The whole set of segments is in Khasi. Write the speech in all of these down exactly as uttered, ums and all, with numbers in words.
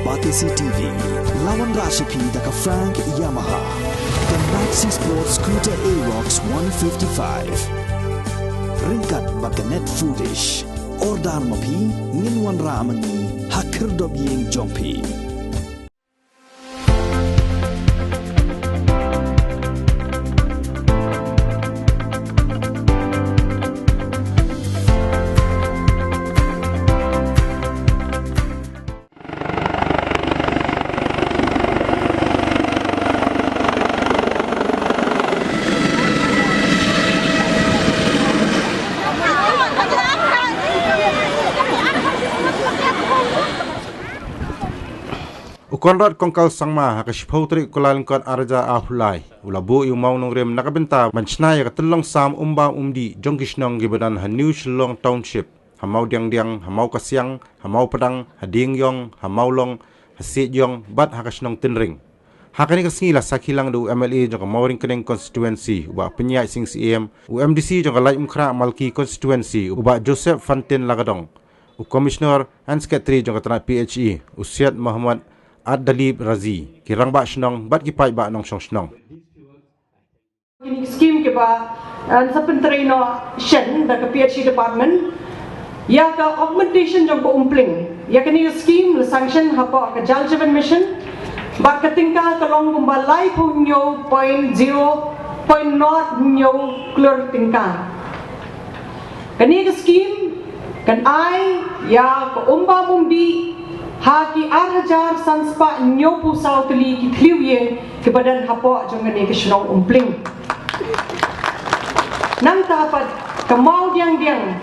Batesi T V, la wanrah sha phi da ka Frank Yamaha, ka Maxi Sport Scooter Aerox one fifty-five. Ryngkat bad ka Net Foodish. Order ma phi, ngin wanrah ma ngi ha khyrdop ïing jong phi. U Conrad Kongkal Sangma ha ka shiphew tarik Kyllalyngkot arhajar arphew lai u la buh ïa u mawnongrim na ka bynta ban shna ïa ka tyllong sam umbam umdih jong ki shnong kiba don ha New Shillong Township, ha Mawdiangdiang, ha Mawkasiang, ha Mawpdang, ha Diengiong, ha Mawlong, ha Siejong bad ha ka shnong Tynring. Ha kane ka sngi la sakhi lang da u M L A jong ka Mawryngkneng Constituency u Bah Pynïaid Sing Syiem, u M D C jong ka Laitumkhrah Malki Constituency u Bah Joseph Fantin Lakadong, u Commissioner and Secretary jong ka tnat P H E u Syed Mohammad Ad Dalib Razi, ki rangbah shnong bad ki paidbah nongshong shnong. Kine ki skim kiba, eh, sa pyntrei noh shen da ka P H E department ïa ka augmentation jong ka umpling. Ïa kine ki skim la sanction hapoh ka Jal Jeevan Mission bad ka tyngka ka long kumba laiphew hynñiew point zero point nought hynñiew klur tyngka. Kane ka skim kan ai ïa ka umbam umdih ha ki arhajar sanspah hynñiewphew saw tylli ki thliew ïing kiba don hapoh jong kane ka shnong Umpling. Nangta pat ka Mawdiangdiang,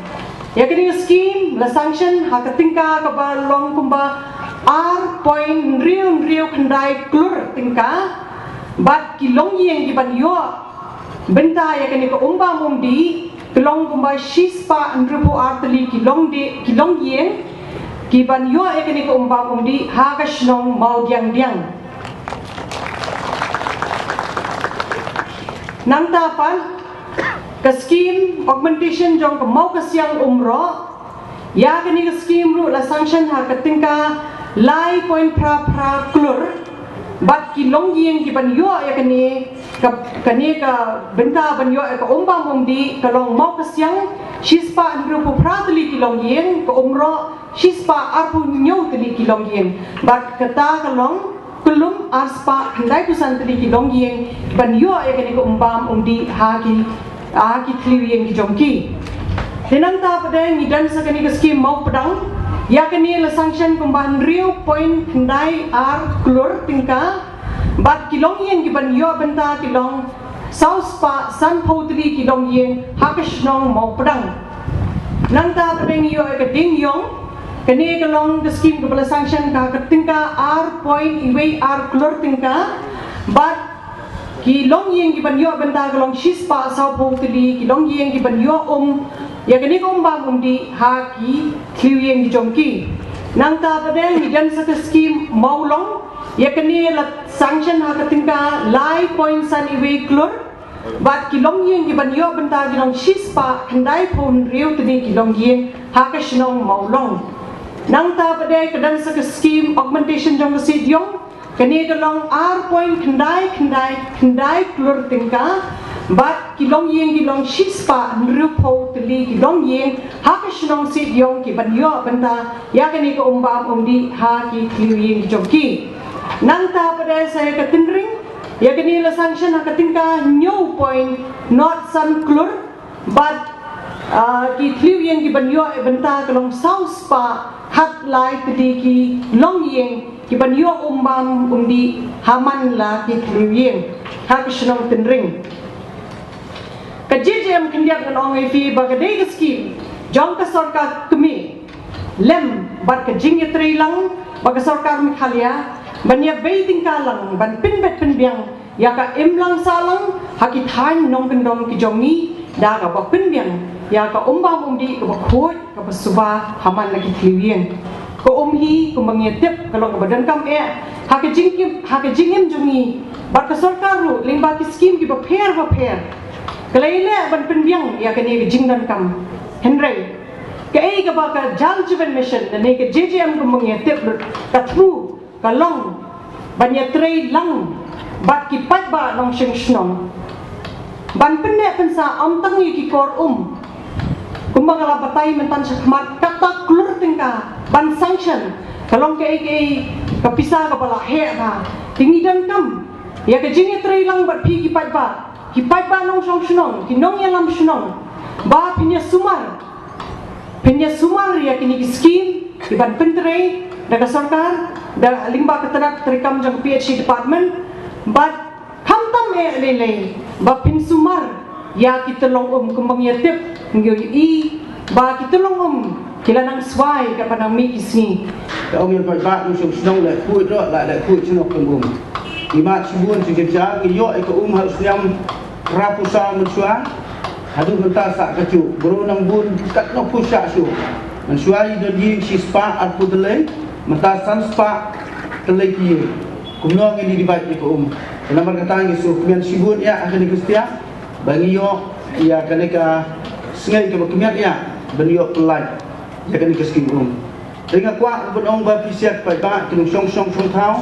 ïa kane ka skim la sanction ha ka tyngka kaba long kumba ar point hynriew hynriew khyndai klur tyngka bad ki longïing kiban ïoh bynta ïa kane ka umbam umdih ka long kumba shispah hynriewphew ar tylli ki longdih, ki longïing kiban ïoh ïa kane ka umbam umdih ha ka shnong Mawdiangdiang. Nangta pat ka skim augmentation jong ka Mawkasiang Umrok, ïa kane ka skim ruh la sanction ha ka tyngka lai point phra phra klur bad ki longïing kiban ïoh ïa kane ka, kane ka bynta ban ïoh ïa ka umbam umdih ka long Mawkasiang shispah hynriewphew phra tylli ki longïing, ka Umrok shispah arphew hynñiew tylli ki longïing bad kata ka long Kyllum arspah khyndaiphew san tylli ki longïing ban ïoh ïa kane ka umbam umdih ha ki, ha ki thliew ïing ki jong ki. Te nangta pat de ngi don sa kane ka skim Mawpdang, ïa kane la sanction kumba hynriew point khyndai ar klur tyngka bad ki longïing kiban ïoh bynta ki long saw spah sanphew tylli ki longïing ha ka shnong Mawpdang. Nangta pat de ngi ïoh ïa ka Diengiong, kane ka long ka skim kaba la sanction ka, ka tyngka ar point wei ar klur tyngka bad ki longïing kiban ïoh bynta ka long shispah sawphew tylli ki longïing kiban ïoh um ïa kane ka umbam umdih ha ki thliew ïing ki jong ki. Nangta pat de ngi don sa ka skim Mawlong, ïa kane la sanction ha ka tyngka lai point san wei klur bad ki longïing kiban ïoh bynta ki long shispah khyndaiphew hynriew tylli ki longïing ha ka shnong Mawlong. Nangta pat de ka don sa ka skim augmentation jong ka Siejong, kane ka long ar point khyndai khyndai khyndai klur tyngka bad ki longïing ki long shispah hynriewphew tylli ki longïing ha ka shnong Siejong kiban ïoh bynta ïa kane ka umbam umdih ha ki thliew ïing ki jong ki. Nangta pat de sa ïa ka Tynring, ïa kane la sanction ha ka tyngka hynñiew point nought san klur bad, ah, ki thliew ïing kiban ïoh ïa bynta ka long saw spah khatlai tylli ki longïing kiban ïoh umbam umdih ha man la ki thliew ïing ha ka shnong Tynring. Ka J J M khyndiat ngan ong ïa phi ba ka dei ka skim jong ka sorkar kmie lem bad ka jingïatreilang ba ka sorkar Meghalaya ban ïa bei tyngka lang ban pynbeit pynbiang ïa ka imlang sahlang ha ki thaiñ nongkyndong ki jong ngi da kaba pynbiang ïa ka umbam umdih kaba khuid kaba suba ha man la ki thliew ïing. Ka um hi kumba ngi tip ka long kaba donkam eh ha ka jingim, ha ka jingim jong ngi bad ka sorkar ruh lyngba ki skim kiba pher ba pher ka la ïaleh ban pynbiang ïa kane ka jingdonkam. Hynrei kaei kaba ka Jal Jeevan Mission lane ka J J M kumba ngi tip lut ka thmu Ka long ban ïatrei lang bad ki paidbah nongshong shnong, ban pynneh pynsah ym tang ïa ki kor um. Kumba nga la batai mynta shakhmat, kata klur tyngka ban sanction, ka long kaei kaei ka pisa kaba la heh bha. Te ngi donkam ïa ka jingïatrei lang bad phi ki paidbah, ki paidbah nongshong shnong, ki nongïalam shnong, ba phin ïasumar, phin ïasumar ïa kine ki skim kiban pyntrei da ka sorkar, da lyngba ka tnat treikam jong ka P H E department. Bad khamtam eh lei lei, ba phin sumar ïa ki tyllong um. Kumba ngi ïa tip, ngi ïohi ba ki tyllong um ki la nang swai katba nang mih ki sngi. Ka ong ïa paidbah nongshong shnong, leh khuid ruh, la leh khuid shnong tyllong um. Ngi mad shibun shi jingjar, ngi ïoh ïa ka um ha u snem phra phew saw mynshuwa. Haduh mynta sah kajuh, bru nang bun katno phew shah shuh. Mynshuwa i don ïing shispah arphew tylli, mynta san spah tylli ki ïing. Kumno ngin ïa dibat ïa ka um? Te namar kata ngi sngewkmen shibun ïa ha kane ka stiah, ba ngi ïoh ïa kane ka sngi kaba kmen ïa ban ïoh pyllait ïa kane ka skim um. Te nga kwah ban ong ba phi sha ki paidbah, ki nongshong shnong shong thaw,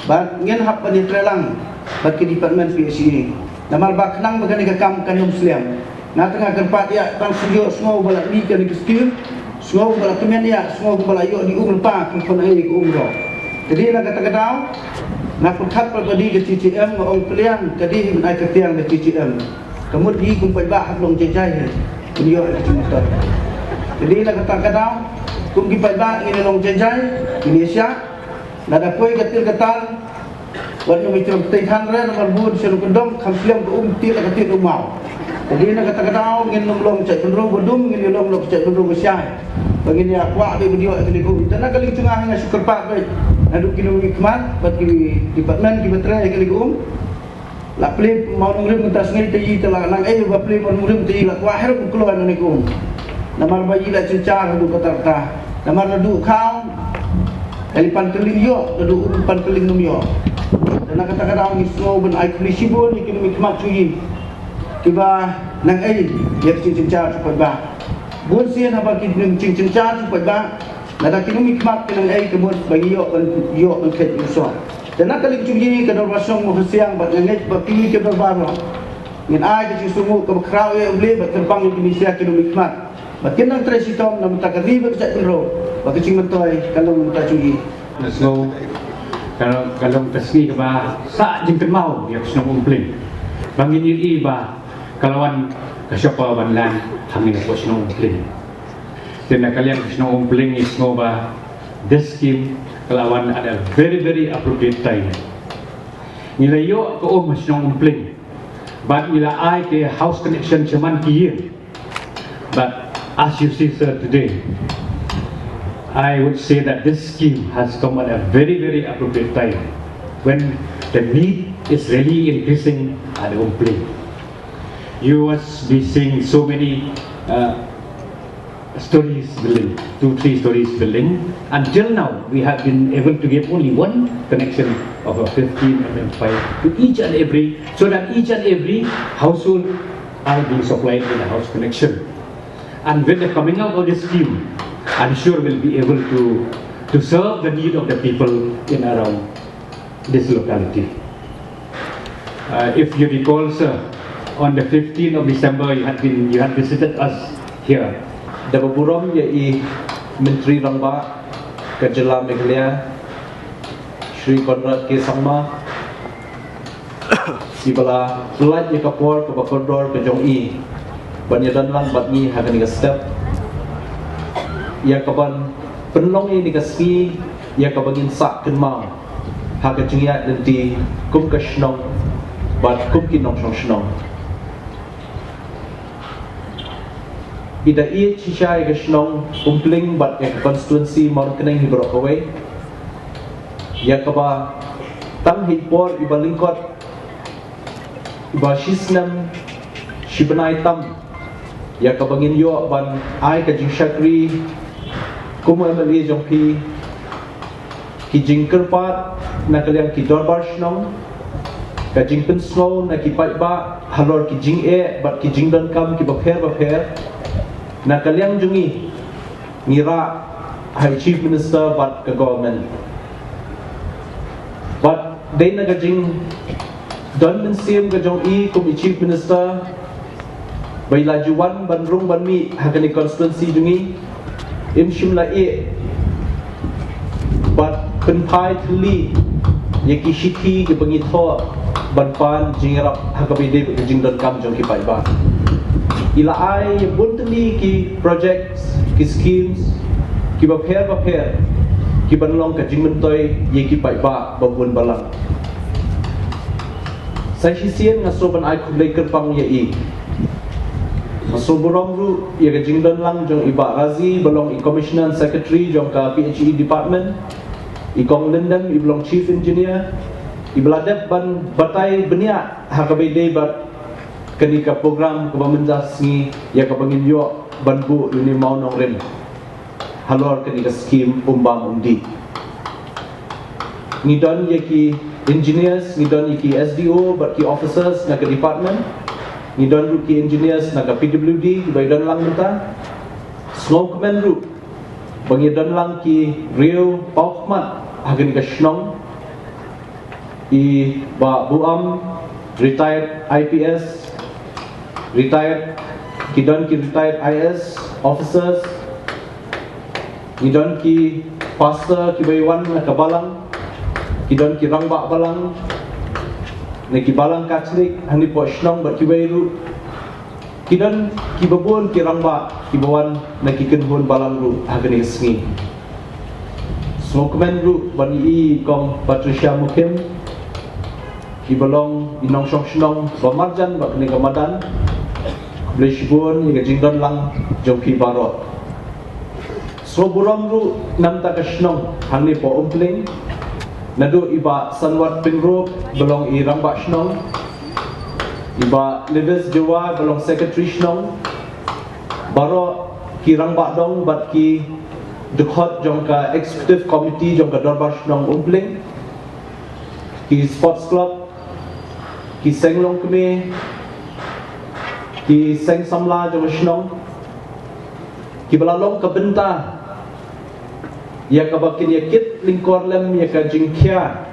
ba ngin hap ban ïatrei lang bad ki department P H E. Namar ba khnang ba kane ka kam kan ym slem. Nga tang nga kyrpad ïa tang shu ïoh sngew ba la mih kane ka skim, sngew ba la kmen ïa, sngew ba la ïoh die um lypa, kum pynai ka um ruh. Te dei na kata ka daw nga pyrkhat pat ba dei ka C C M, nga ong pliang ka dei hi ban ai kyrtiang ka C C M. Ka mut ngi kum paidbah hap long jai jai hi ban ïoh ïa ka jingmyntoi. Te dei na kata ka daw kum ki paidbah ngin ïa long jai jai, ngin ïa shah. Lada poi ka til ka tal, wat nym ïa tyrwa tei than re, namar bun sha ruh kyndong kham slem ka um, til la ka til u maw. Te dei na kata ka daw ngin nym long jaitbynriew ba dum, ngin ïa long noh jaitbynriew ba shai. Ba ngin ïa kwah beit ban ïoh ïa kane ka um. Te na ka liang jong nga hi nga shu kyrpad beit naduh ki nongmihkhmat bad ki department kiba trei ïa kane ka um. La plie Mawlyngrym mynta sngi, te i te la nang ei ba plie Mawlyngrym, te i la kwah hi ruh ban kloi na kane ka um. Namar ba i la jynjar haduh katta katta. Namar naduh khaw ka li pan tylli ïoh, naduh um pan tylli ym ïoh. Te na kata ka daw ngi sngew ban ai khublei shibun ïa ki nongmihkhmat jong ngi kiba nang ei ïa ka jingjynjar jong u paidbah. Bun sien haba ki nang jingjynjar jong u paidbah, lada ki nongmihkhmat ki nang ei, ka mut ba ngi ïoh ban, ïoh ban kheit ïa u soh. Te na ka liang jong ngi ka dorbar shnong Mawkhasiang bad nga ngeit ba kine ki dorbar ruh ngin ai ka jingsngewnguh kaba khraw ïa U Blei bad kyrpang ïa kine ki nongmihkhmat ba kin nang trei shitom na ka bynta ka ri bad ka jaitbynriew, ba ka jingmyntoi kan long na ka bynta jong ngi. Nga sngew ka, ka long ka sngi kaba sah jingkynmaw ïa ka shnong Umpling. Ba ngin ïohi ba ka la wan ka shopper ban land hangne hapoh shnong Umpling. Te na ka liang ka shnong Umpling ngi sngew ba this scheme ka la wan at a very, very appropriate time. Ngi la ïoh ka um ha shnong Umpling bad ngi la ai ka house connection shaman ki ïing. But as you see, sir, today, I would say that this scheme has come at a very, very appropriate time when the need is really increasing at Umpling. You must be seeing so many uh, stories building, two, three stories building. Until now, we have been able to give only one connection of a fifteen M M pipe to each and every, so that each and every household are being supplied with a house connection. And with the coming up of this scheme, I'm sure we'll be able to, to serve the need of the people in around this locality. Uh, if you recall, sir, on the fifteenth of December, you had been, you had visited us here. Da ba burom ïa i Myntri Rangbah ka jylla Meghalaya, Shri Conrad K Sangma, i ba la pyllait ïa ka por kaba kordor ka jong i ban ïadon lang bad ngi ha kane ka step, ïa kaban pynlong ïa kane ka sngi ïa kaba ngin sah kynmaw ha ka jingïaid lynti kum ka shnong bad kum ki nongshong shnong. I da ïeit shisha ïa ka shnong Umpling bad ïa ka constituency Mawryngkneng hi baroh kawei. Ïa kaba tang ha i por i ba lyngkot, i ba shi snem shi bnai tam, ïa kaba ngin ïoh ban ai ka jingshakri kum u M L A jong phi, ki jingkyrpad na ka liang ki dorbar shnong, ka jingpynsngew na ki paidbah halor ki jingeh bad ki jingdonkam kiba pher bapher, na ka liang jong ngi, ngi rah ha i Chief Minister bad ka government. Dei na ka jingdon mynsiem ka jong i kum i Chief Minister ba i la ju wan ban rung ban mih ha kane ka constituency jong i, im shym la ïeh bad pynphai thylli ïa ki shithi kiba ngi thoh ban pan jingïarap ha kaba ïadei bad ka jingdonkam jong ki paidbah. I la ai ïa bun tylli ki projects, ki schemes kiba pher ba pher kiban long ka jingmyntoi ïa ki paidbah ba bun balang. Sa shisien nga sngewbha ban ai khublei kyrpang ïa i. Nga sngewburom ruh ïa ka jingdon lang jong i Bah Razi ba long i Commissioner and Secretary jong ka P H E Department, i Kong Lyndon i ba long Chief Engineer, i ba la dep ban batai bniah ha kaba ïadei bad kane ka program kaba mynta ka sngi ïa kaba ngin ïoh ban buh ïa une u mawnongrim halor kane ka scheme Umbam Umdih. Ngi don ïa ki engineers, ngi don ïa ki S D O bad ki officers na ka department. Ngi don ruh ki engineers na ka P W D kiba ïadon lang mynta. Sngewkmen ruh ba ngi don lang ki riew paw khmat ha kane ka shnong. I Bah Buam, retired I P S, retired, ki don ki retired I A S officers, ki don ki pastor kiba ïa wan na ka balang, ki don ki rangbah balang na ki balang Katholik hangne hapoh shnong bad kiwei ruh. Ki don kiba bun ki rangbah kiba wan na ki kynhun balang ruh ha kane ka sngi. Sngewkmen ruh ban ïohi Kong Patricia Mukhim, i ba long i nongshong shnong ba marjan bad kane ka madan. Khublei shibun ïa ka jingdon lang jong phi baroh. Sngewburom ruh na bynta ka shnong hangne hapoh Umpling, naduh i Bah Sanwat Pyngrope ba long i rangbah shnong, i Bah Lewis Jowai ba long secretary shnong, baroh ki rangbah dong bad ki dkhot jong ka executive committee jong ka dorbar shnong Umpling, ki sports club, ki seng longkmie, ki seng samla jong ka shnong, kiba la long ka bynta ïa kaba kin ïa kit lyngkor lem ïa ka jingkhia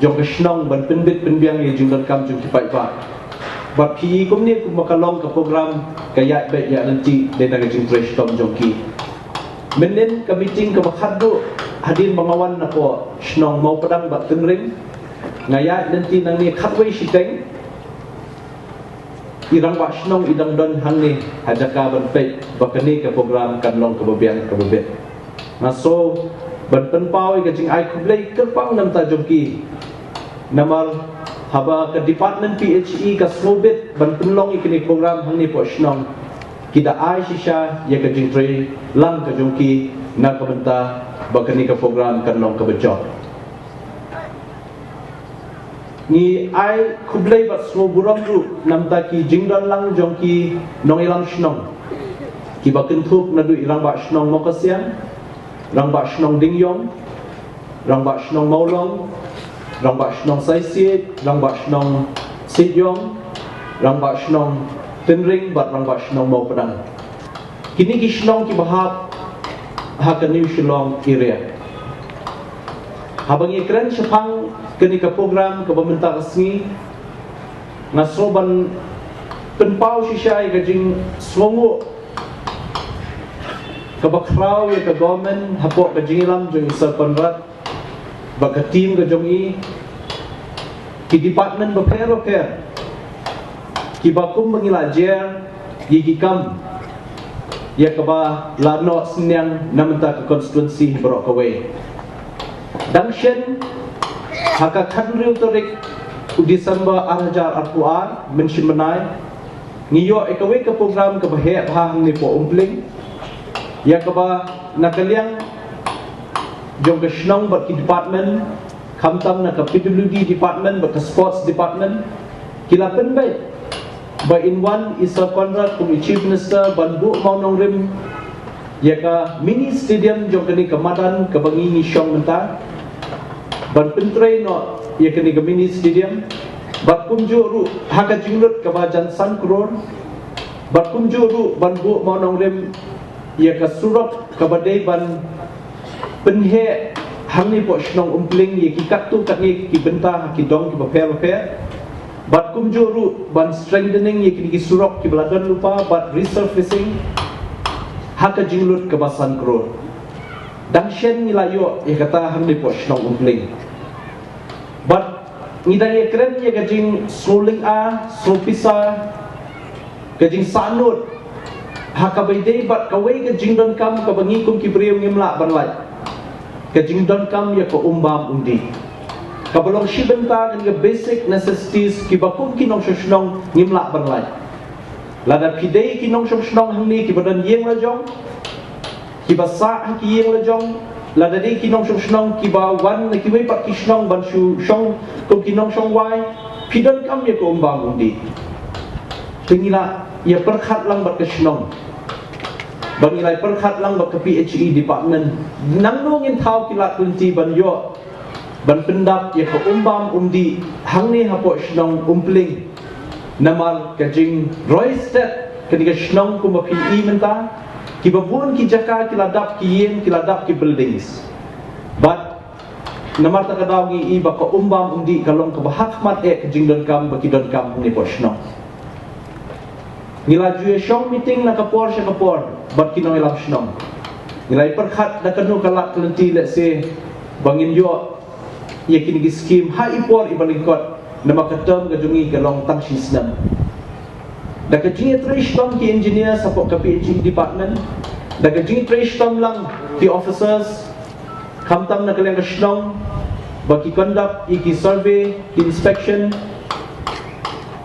jong ka shnong ban pynbit pynbiang ïa jingdonkam jong ki paidbah. Bad phi i kumne kumba ka long ka program ka ïaid beit ïaid lynti dei na ka jingtrei shitom jong ki. Mynnin ka meeting kaba khatduh hadien ba nga wan napoh shnong Mawpadang bad Tynring, nga ïaid lynti nangne khatwei shiteng. I rangbah shnong i dang don hangne ha jaka ban peit ba kane ka program kan long kaba biang kaba bit. Nga sngew ban pynpaw ïa ka jingai khublei kyrpang na bynta jong ki. Namar haba ka department P H E ka sngewbit ban pynlong ïa kane ka program hangne hapoh shnong, ki da ai shisha ïa ka jingtrei lang ka jong ki na ka bynta ba kane ka program kan long kaba jop. Ngi ai khublei bad sngewburom ruh na bynta ki jingdon lang jong ki nongïalam shnong kiba kynthup naduh i rangbah shnong Mawkasiang, rangbah shnong Dingiong, rangbah shnong Mawlong, rangbah shnong Saisiej, rangbah shnong Siejong, rangbah shnong Tynring bad rangbah shnong Mawpadang. Kine ki shnong kiba hap ha ka New Shillong area. Haba ngi kren shaphang kane ka program kaba mynta ka sngi, nga sngew ban pynpaw shisha ïa ka jingsngewnguh kaba khraw ïa ka government hapoh ka jingïalam jong i Sir Conrad bad ka team ka jong i, ki department bapher bapher kiba kumba ngi la jer ïa ki kam ïa kaba la noh synñiang na bynta ka constituency baroh kawei. Dang shen ha ka khathynriew tarik u December ar hajar arphew ar, mynshem bnai, ngi ïoh ïa kawei ka program kaba heh bha hangne hapoh Umpling, ïa kaba na ka liang jong ka shnong bad ki department, khamtam na ka P W D department bad ka sports department, ki la pynbeit ba in wan i Sir Conrad kum i Chief Minister ban buh mawnongrim ïa ka mini stadium jong kane ka madan kaba ngi ngi shong mynta, ban pyntrei noh ïa kane ka mini stadium, bad kumjuh ruh ha ka jinglut kaba jan san klur, bad kumjuh ruh ban buh mawnongrim ïa ka surok kaba dei ban pynheh hangne hapoh shnong Umpling ïa ki katto katne ki bynta ha ki dong kiba pher bapher. Bad kumjuh ruh ban strengthening ïa kine ki surok kiba la don lypa bad resurfacing ha ka jinglut kaba san klur. Dang shen ngi la ïoh ïa kata hangne hapoh shnong Umpling. Bad ngi dang ïakren ïa ka jingsngewlynga, sngewpisa, ka jingsahnud ha kaba ïadei bad kawei ka jingdonkam kaba ngi kum ki briew ngim lah ban lait. Ka jingdonkam ïa ka um bam um dih, kaba long shi bynta kane ka basic necessities kiba kum ki nongshong shnong ngim lah ban lait. Lada phi dei ki nongshong shnong hangne kiba don ïing la jong, kiba sah ha ki ïing la jong, lada dei ki nongshong shnong kiba wan na kiwei pat ki shnong ban shu shong kum ki nongshong wai, phi donkam ïa ka um bam um dih. Te ngi la ïa pyrkhat lang bad ka shnong, ba ngi la ïa pyrkhat lang bad ka P H E department, nangno ngin thaw ki lad ki lynti ban ïoh ban pyndap ïa ka um bam um dih hangne hapoh shnong Umpling. Namar ka jingroi stet kane ka shnong kumba phi i mynta, kiba bun ki jaka ki la dap ki ïing, ki la dap ki buildings. Bad namar kata ka daw ngi i ba ka um bam um dih ka long kaba ha khmat eh ka jingdonkam ba ki donkam hangne hapoh shnong. Ngi la ju ïa shong meeting na ka por sha ka por bad ki nongïalam shnong. Ngi la ïa pyrkhat da kano ka lad ka lynti lehse ba ngin ïoh ïa kine ki skim ha i por iba lyngkot, namar ka term ka jong ngi ka long tang shi snem. Da ka jingïatrei shitom ki engineers hapoh ka P H E department, da ka jingïatrei shitom lang ki officers, khamtam na ka liang ka shnong, ba ki conduct ïa ki survey, ki inspection,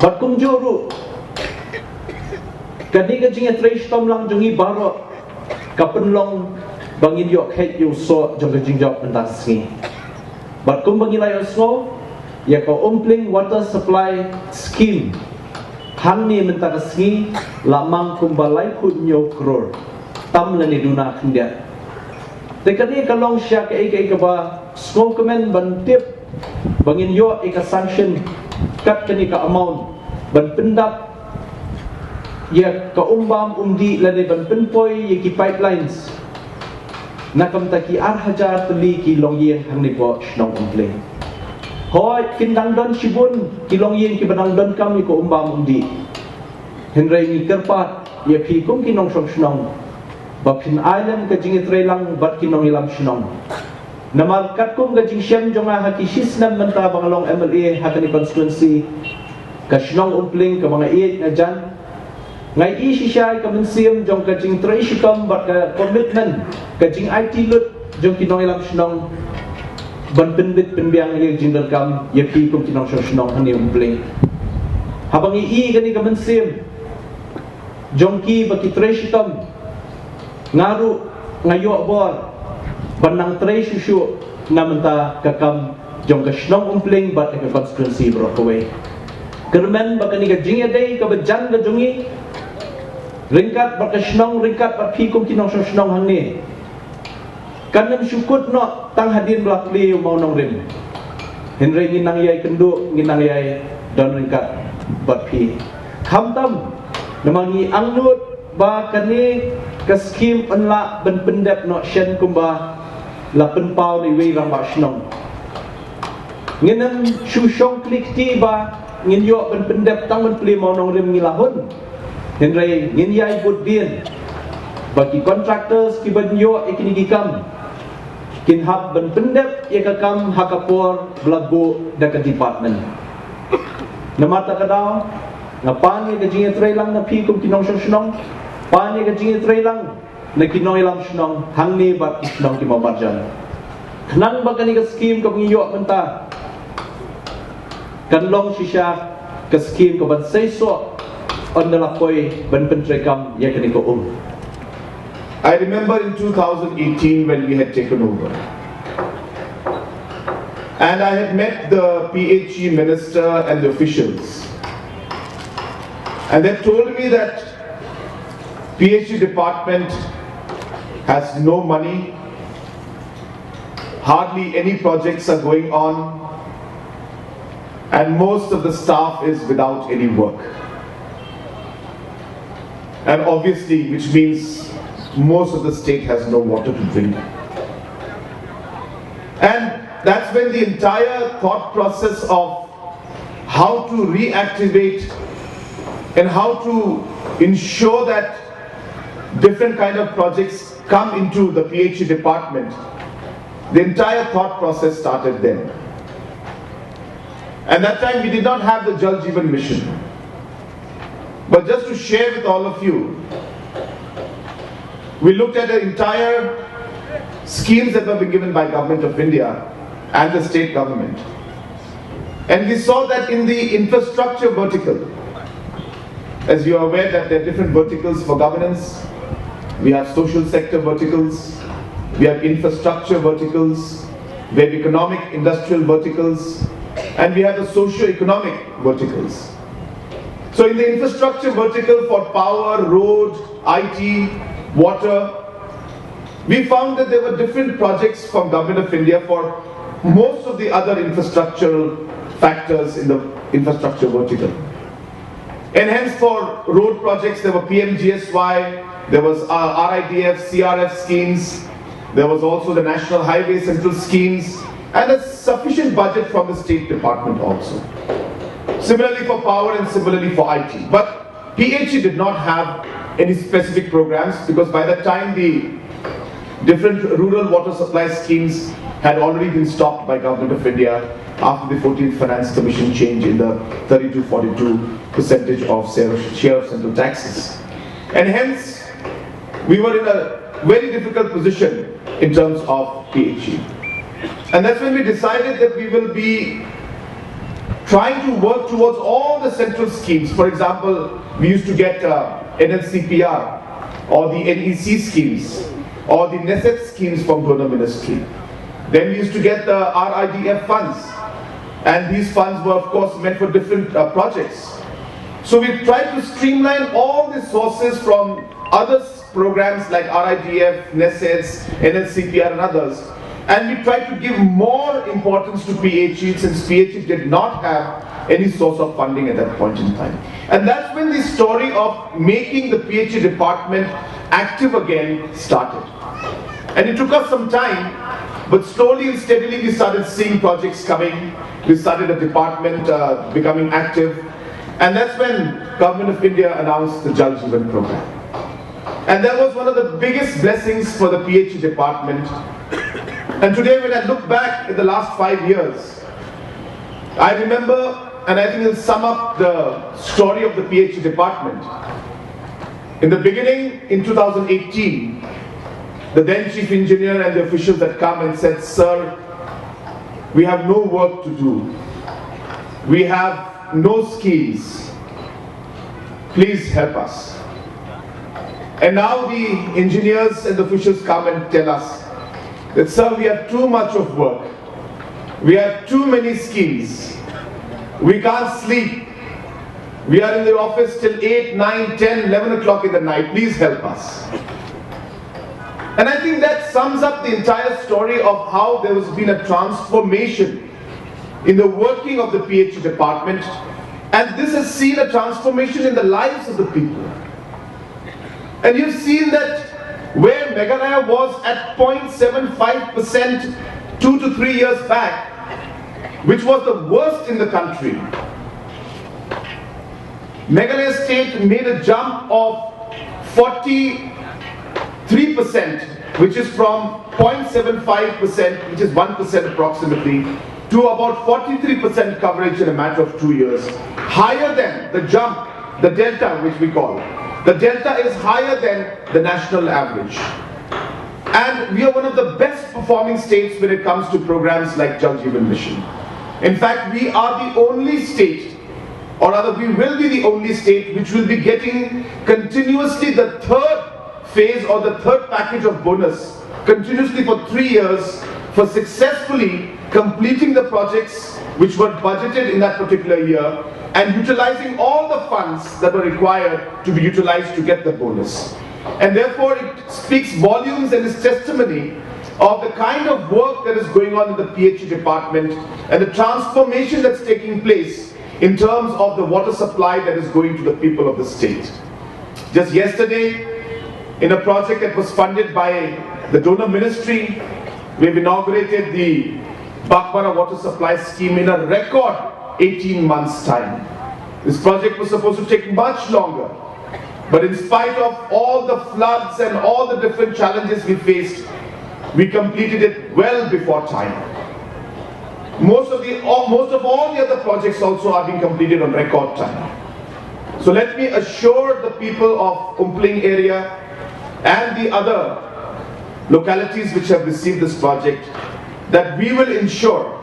bad kumjuh ruh kane ka jingïatrei shitom lang jong ngi baroh ka pynlong ba ngin ïoh kheit ïa u soh jong ka jingjop mynta ka sngi. Bad kumba ngi la ïohsngew, ïa ka Umpling Water Supply Scheme hangne mynta ka sngi la mang kumba laiphew hynñiew klur tam lane duna khyndiat. Te kane ka long sha kaei kaei kaba sngewkmen ban tip ba ngin ïoh ïa ka sanction kat kane ka amount ban pyndap ïa ka um bam um dih lane ban pynpoi ïa ki pipelines na ka bynta ki ar hajar tylli ki longïing hangne hapoh shnong Umpling. Hooid, kin dang don shibun ki longïing kiba dang donkam ïa ka um bam um dih. Hynrei ngi kyrpad ïa phi kum ki nongshong shnong ba phin ai lem ka jingïatreilang bad ki nongïalam shnong. Namar katkum ka jingshem jong nga ha ki shi snem mynta ba nga long M L A ha kane ka constituency, ka shnong Umpling kaba nga ïeit nga jan, nga i shisha ïa ka mynsiem jong ka jingtrei shitom bad ka commitment, ka jingaiti lut jong ki nongïalam shnong ban pynbit pynbiang ïa ka jingdonkam ïa phi kum ki nongshong shnong hangne Umpling. Haba ngi i kane ka mynsiem jong ki ba ki trei shitom, nga ruh nga ïoh bor ban nang trei shuh shuh na bynta ka kam jong ka shnong Umpling bad ka constituency baroh kawei. Kyrmen ba kane ka jingïadei kaba jan ka jong ngi ryngkat bad ka shnong, ryngkat bad phi kum ki nongshong shnong hangne, kan ym shu kut noh tang hadien ba la plie u mawnongrim. Hynrei ngin nang ïai kynduh, ngin nang ïai don ryngkat bad phi. Khamtam namar ngi angnud ba kane ka skim yn lah ban pyndep noh shen kumba la pynpaw na iwei i rangbah shnong. Ngin ym shu shong khlieh kti ba ngin ïoh ban pyndep tang ban plie mawnongrim, ngi la hun. Hynrei ngin ïai bud dien ba ki contractors kiban ïoh ïa kine ki kam kin hap ban pyndep ïa ka kam ha ka por ba la buh da ka department. Namar kata ka daw nga pan ïa ka jingïatreilang na phi kum ki nongshong shnong, pan ïa ka jingïatreilang na ki nongïalam shnong hangne bad ki shnong ki marjan, khnang ba kane ka skim kaba ngi ïoh mynta kan long shisha ka skim kaban seisoh ynda la poi ban pyntreikam ïa kane ka um. I remember in two thousand eighteen when we had taken over, and I had met the P H E minister and the officials, and they told me that P H E department has no money, hardly any projects are going on, and most of the staff is without any work. And obviously, which means most of the state has no water to drink. That's when the entire thought process of how to reactivate and how to ensure that different kind of projects come into the P H E department, the entire thought process started then. And that time we did not have the Jal Jeevan Mission. But just to share with all of you, we looked at the entire schemes that were being given by Government of India and the state government. And we saw that in the infrastructure vertical, as you are aware that there are different verticals for governance, we have social sector verticals, we have infrastructure verticals, we have economic industrial verticals, and we have the socio-economic verticals. So in the infrastructure vertical for power, road, I T, water, we found that there were different projects from Government of India for most of the other infrastructural factors in the infrastructure vertical. And hence for road projects, there were P M G S Y, there was uh, R I D F, C R F schemes, there was also the National Highway Central schemes, and a sufficient budget from the State Department also. Similarly for power and similarly for I T. But P H E did not have any specific programs because by the time the different rural water supply schemes had already been stopped by Government of India after the fourteenth Finance Commission change in the thirty-two forty-two percentage of share, share of central taxes. And hence, we were in a very difficult position in terms of P H E. And that's when we decided that we will be trying to work towards all the central schemes. For example, we used to get uh, N L C P R or the N E C schemes or the NESED schemes from donor ministry. Then we used to get the R I D F funds, and these funds were of course meant for different uh, projects. So we tried to streamline all the sources from other programs like R I D F, NESEDS, N L C P R and others. And we tried to give more importance to P H E since P H E did not have any source of funding at that point in time. And that's when the story of making the P H E department active again started. And it took us some time, but slowly and steadily we started seeing projects coming. We started a department uh, becoming active. And that's when Government of India announced the Jal Jeevan program. And that was one of the biggest blessings for the P H E department. And today, when I look back at the last five years, I remember, and I think it'll sum up the story of the P H E department. In the beginning, in two thousand eighteen, the then chief engineer and the officials had come and said, "Sir, we have no work to do. We have no schemes. Please help us." And now the engineers and the officials come and tell us that, "Sir, we have too much of work. We have too many schemes. We can't sleep. We are in the office till eight, nine, ten, eleven o'clock in the night. Please help us." And I think that sums up the entire story of how there has been a transformation in the working of the P H E department. And this has seen a transformation in the lives of the people. And you've seen that where Meghalaya was at zero point seven five percent two to three years back, which was the worst in the country, Meghalaya state made a jump of forty-three percent, which is from zero point seven five percent, which is one percent approximately, to about forty-three percent coverage in a matter of two years. Higher than the jump, the delta, which we call. The delta is higher than the national average. And we are one of the best performing states when it comes to programs like Jal Jeevan Mission. In fact, we are the only state, or rather, we will be the only state which will be getting continuously the third phase or the third package of bonus continuously for three years for successfully completing the projects which were budgeted in that particular year and utilizing all the funds that were required to be utilized to get the bonus. And therefore, it speaks volumes and is testimony of the kind of work that is going on in the P H E department and the transformation that's taking place in terms of the water supply that is going to the people of the state. Just yesterday, in a project that was funded by the donor ministry, we've inaugurated the Baghmara Water Supply Scheme in a record eighteen months' time. This project was supposed to take much longer, but in spite of all the floods and all the different challenges we faced, we completed it well before time. Most of the all, most of all the other projects also are being completed on record time. So let me assure the people of Umpling area and the other localities which have received this project that we will ensure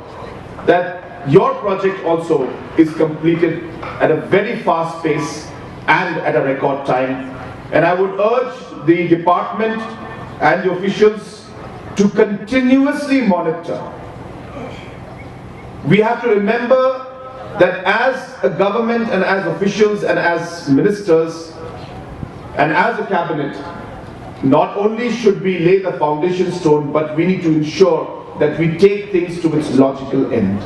that your project also is completed at a very fast pace and at a record time. And I would urge the department and the officials to continuously monitor. We have to remember that as a government and as officials and as ministers and as a cabinet, not only should we lay the foundation stone, but we need to ensure that we take things to its logical end.